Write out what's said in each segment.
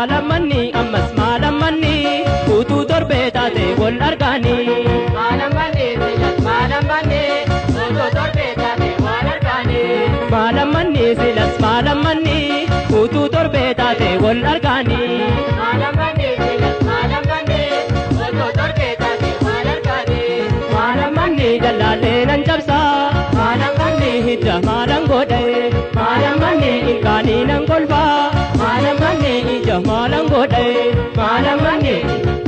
Maalammanni ammas maalammanni utuu torbee taate wal argaanii. Maalammanni silas maalammanni utuu torbee taate wal argaanii. Maalammanni silas maalammanni utuu torbee taate wal argaanii. Maalammanni silas maalammanni utuu torbee taate wal argaanii. Maalammanni dallaalee nan cabsaa maalammanni hidda maalan godhe maalammanni ilkaanii nan kolfaa maalammanni ija maalan godhe maalammanni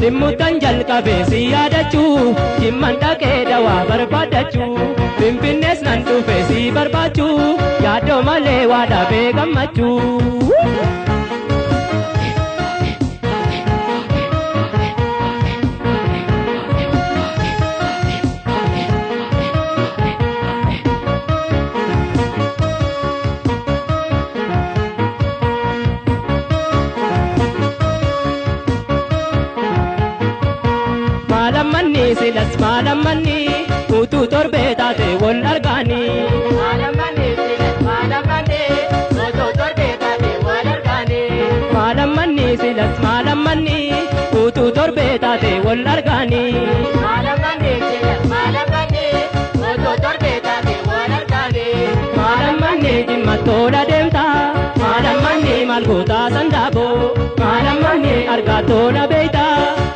dhimmutan jalqabe si yaadachuu jimman dhaqee dawaa barbaadachuu finfinnees nan dhufe si barbaachuu yaaddoo malee waa dhabee gammachuu. Maalammanni silas maalammanni utuu torbee taate wal argaanii. Maalammanni silas maalammanni utuu torbee taate wal argaanii. Maalammanni silas maalammanni utuu torbee taate wal argaanii. Maalammanni silas maalammanni utuu torbee taate wal argaanii. Maalammanni jimma tola deemta maalammanni maal gootaa sandaaboo maalammanni argaa tola beeyta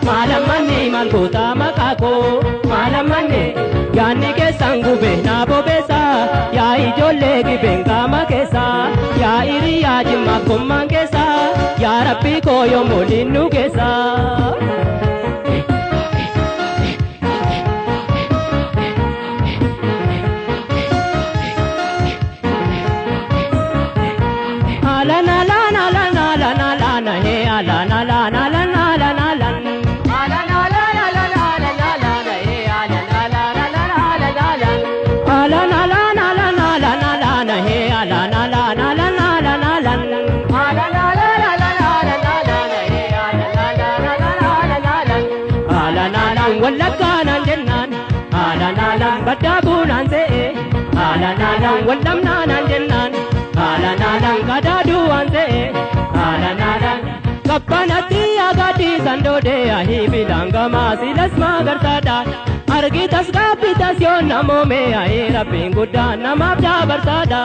maalammanni maal gootaa maqaa koo maalammanni yaanni keessan gube naa bobeessa yaa ijoollee gibeen qaama keessa yaa hiriyaa jimma gommaan keessa yaa rabbii koo yommuu nu keessa. Alan alan alan alan alan hey alan alan alan alan alan. Alan alan alan alan alan hey alan alan alan alan alan. Alan alan alan alan alan hey alan alan alan alan alan. Alan alan alan alan alan hey alan alan alan alan alan. Alan alan wallaggaanaan jennaan alan alan baddaa buunaan se'e alan alan wallamnaanaan jennaan alan alan gadaaduu waan se'e alan alan qabbanatti agaadii sandoodee ahii bilaangamaa silas magarsaadha argitas gaabbitas yoo namoome ahii rabbiin guddaan namaaf dabarsaadha.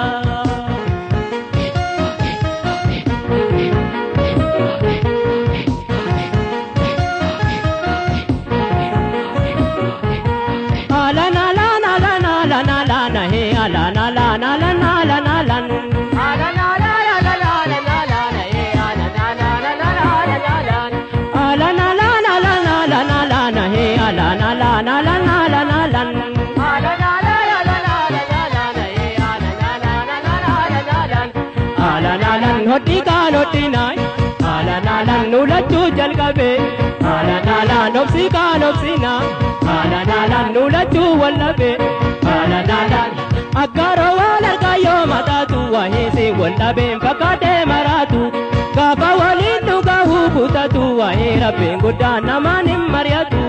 Alan alan alan alan alan hey alan alan alan alan alan. Alan alan alan alan alan hey alan alan alan alan alan. Alan alan alan alan alan hey alan alan alan alan alan. Alan alan alan alan alan hey alan alan alan alan alan. Alan alan hodhi kaan hodhinaay alan alan nulachuu jalqabe alan alan obsi kaan obsinaa alan alan nulachuu wallabe alan alan aggaaroo waan argaa yoo mataatu wahiisi wallabeen fakkaatee maraatu gaafa waliin dhugahuu kutatu wahii rabbiin guddaan namaan hin mari'atu.